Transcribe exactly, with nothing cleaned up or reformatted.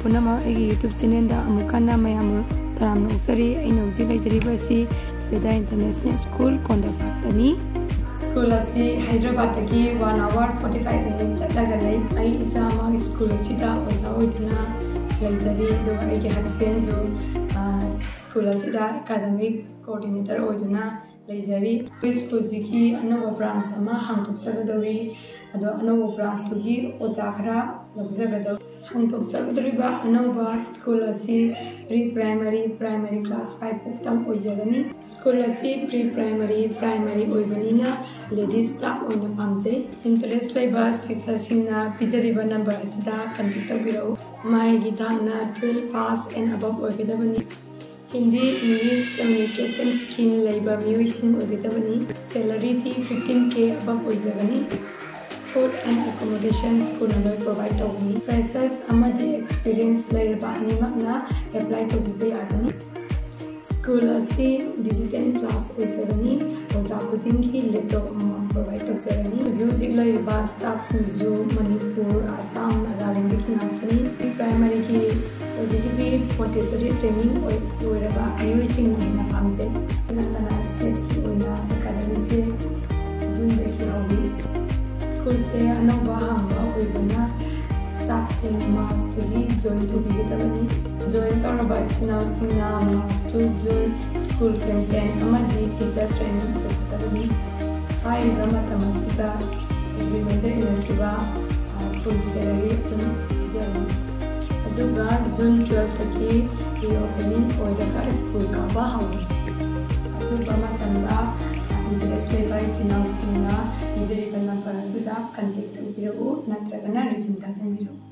ꯄꯨꯝꯅꯃꯛ ꯑꯩꯒꯤ YouTube channelꯗ ꯑꯃꯨꯛ ꯍꯟꯅ ꯃꯌꯥꯝꯕꯨ ꯇꯔꯥꯝꯅ ꯑꯣꯛꯆꯔꯤ꯫ ꯑꯩꯅ ꯍꯧꯖꯤꯛ ꯂꯩꯖꯔꯤꯕ ꯑꯁꯤ ꯕꯦꯗꯥ International School ꯀꯣꯟꯗꯄꯥꯛꯇꯅꯤ꯫ ꯁ꯭ꯀꯨꯜ ꯑꯁꯤ ꯍꯥꯏꯗ꯭ꯔꯕꯥꯗꯇꯒꯤ one hour forty five minute ꯆꯠꯂꯒ ꯂꯩ꯫ ꯑꯩ ꯏꯁꯥꯃꯛ ꯁ꯭ꯀꯨꯜ ꯑꯁꯤꯗ ꯑꯣꯖꯥ ꯑꯣꯏꯗꯨꯅ ꯂꯩꯖꯔꯤ, ꯑꯗꯨꯒ ꯑꯩꯒꯤ ꯍꯁꯕꯦꯟꯁꯨ, ꯑ, ꯁ꯭ꯀꯨꯜ ꯑꯁꯤꯗ academic coordinator ꯑꯣꯏꯗꯨꯅ ꯂꯩꯖꯔꯤ꯫ ꯑꯩꯈꯣꯏ ꯁ꯭ꯀꯨꯜꯁꯤꯒꯤ ꯑꯅꯧꯕ branch ꯑꯃ ꯍꯥꯡꯗꯣꯛꯆꯒꯗꯧꯔꯤ꯫ ꯑꯗꯣ ꯑꯅꯧꯕ branchꯇꯨꯒꯤ ꯑꯣꯖꯥ ꯈꯔ ꯂꯧꯖꯒꯗꯧꯔꯤ꯫ ꯍꯥꯡꯗꯣꯛꯆꯒꯗꯧꯔꯤꯕ ꯑꯅꯧꯕ ꯁ꯭ꯀꯨꯜ ꯑꯁꯤ pre primary, primary class five ꯐꯥꯎꯇꯪ ꯑꯣꯏꯖꯒꯅꯤ꯫ ꯁ꯭ꯀꯨꯜ ꯑꯁꯤ pre primary, primary ꯑꯣꯏꯕꯅꯤꯅ ladies staff ꯑꯣꯏꯅ ꯄꯥꯝꯖꯩ꯫ Interest ꯂꯩꯕ ꯁꯤꯁꯇꯔꯁꯤꯡꯅ ꯄꯤꯖꯔꯤꯕ number ꯑꯁꯤꯗ contact ꯇꯧꯕꯤꯔꯛꯎ꯫ ꯃꯍꯩꯒꯤ ꯊꯥꯛꯅ twelve pass and above ꯑꯣꯏꯒꯗꯕꯅꯤ꯫ ꯍꯤꯟꯗꯤ, English, communication skill ꯂꯩꯕ ꯃꯤꯑꯣꯏꯁꯤꯡ ꯑꯣꯏꯒꯗꯕꯅꯤ꯫ Salaryꯗꯤ fifteen K above ꯑꯣꯏꯖꯒꯅꯤ꯫ Food and accommodation ꯁ꯭ꯀꯨꯜꯅ ꯂꯣꯏ provide ꯇꯧꯒꯅꯤ꯫ Freshers ꯑꯃꯗꯤ experience ꯂꯩꯔꯕ ꯑꯅꯤꯃꯛꯅ apply ꯇꯧꯕꯤꯕ ꯌꯥꯒꯅꯤ꯫ ꯁ꯭ꯀꯨꯜ ꯑꯁꯤ digital class ꯑꯣꯏꯖꯒꯅꯤ꯫ ꯑꯣꯖꯥ ꯈꯨꯗꯤꯡꯒꯤ laptop ꯑꯃꯃꯝ provide ꯇꯧꯖꯒꯅꯤ꯫ ꯍꯧꯖꯤꯛ ꯍꯧꯖꯤꯛ ꯂꯩꯔꯤꯕ staffꯁꯤꯡꯁꯨ ꯃꯅꯤꯄꯨꯔ, ꯑꯁꯥꯝ, ꯅꯥꯒꯥꯂꯦꯟꯗꯒꯤ ꯉꯥꯛꯇꯅꯤ꯫ Primaryꯒꯤ ꯑꯣꯏꯕꯒꯤꯗꯤ Montessori training ꯑꯣꯏ-, ꯑꯣꯏꯔꯕ ꯃꯤꯑꯣꯏꯁꯤꯡꯅ ꯍꯦꯟꯅ ꯄꯥꯝꯖꯩ꯫ ꯇꯦꯂꯪꯒꯅꯥ stateꯀꯤ ꯑꯣꯏꯅ academyꯁꯦ Juneꯗꯒꯤ ꯍꯧꯏ꯫ ꯁ꯭ꯀꯨꯜꯁꯦ ꯑꯅꯧꯕ ꯍꯥꯡꯕ ꯑꯣꯏꯕꯅ staffꯁꯤꯡ Marchꯇꯒꯤ join ꯇꯧꯕꯤꯒꯗꯕꯅꯤ꯫ Join ꯇꯧꯔꯕ ꯏꯆꯤꯟ ꯏꯅꯥꯎꯁꯤꯡꯅ March to June school campaign ꯑꯃꯗꯤ teacher training ꯇꯧꯒꯗꯕꯅꯤ꯫ ꯍꯥꯏꯔꯤꯕ ꯃꯇꯝ ꯑꯁꯤꯗ agreementꯗ ꯏꯅꯈꯤꯕ, ꯑ, full salary ꯑꯗꯨꯝ ꯄꯤꯖꯒꯅꯤ꯫ ꯑꯗꯨꯒ June twelveꯇꯒꯤ reopening ꯑꯣꯏꯔꯒ ꯁ꯭ꯀꯨꯜ ꯀꯥꯕ ꯍꯧꯒꯅꯤ꯫ ꯑꯗꯨꯒ ꯃꯇꯝꯗ, ꯑ, interest ꯂꯩꯕ ꯏꯆꯤꯟ ꯏꯅꯥꯎꯁꯤꯡꯅ ꯄꯤꯖꯔꯤꯕ number ꯑꯗꯨꯗ contact ꯇꯧꯕꯤꯔꯛꯎ, ꯅꯠꯇ꯭ꯔꯒꯅ resume ꯊꯥꯖꯤꯟꯕꯤꯔꯛꯎ꯫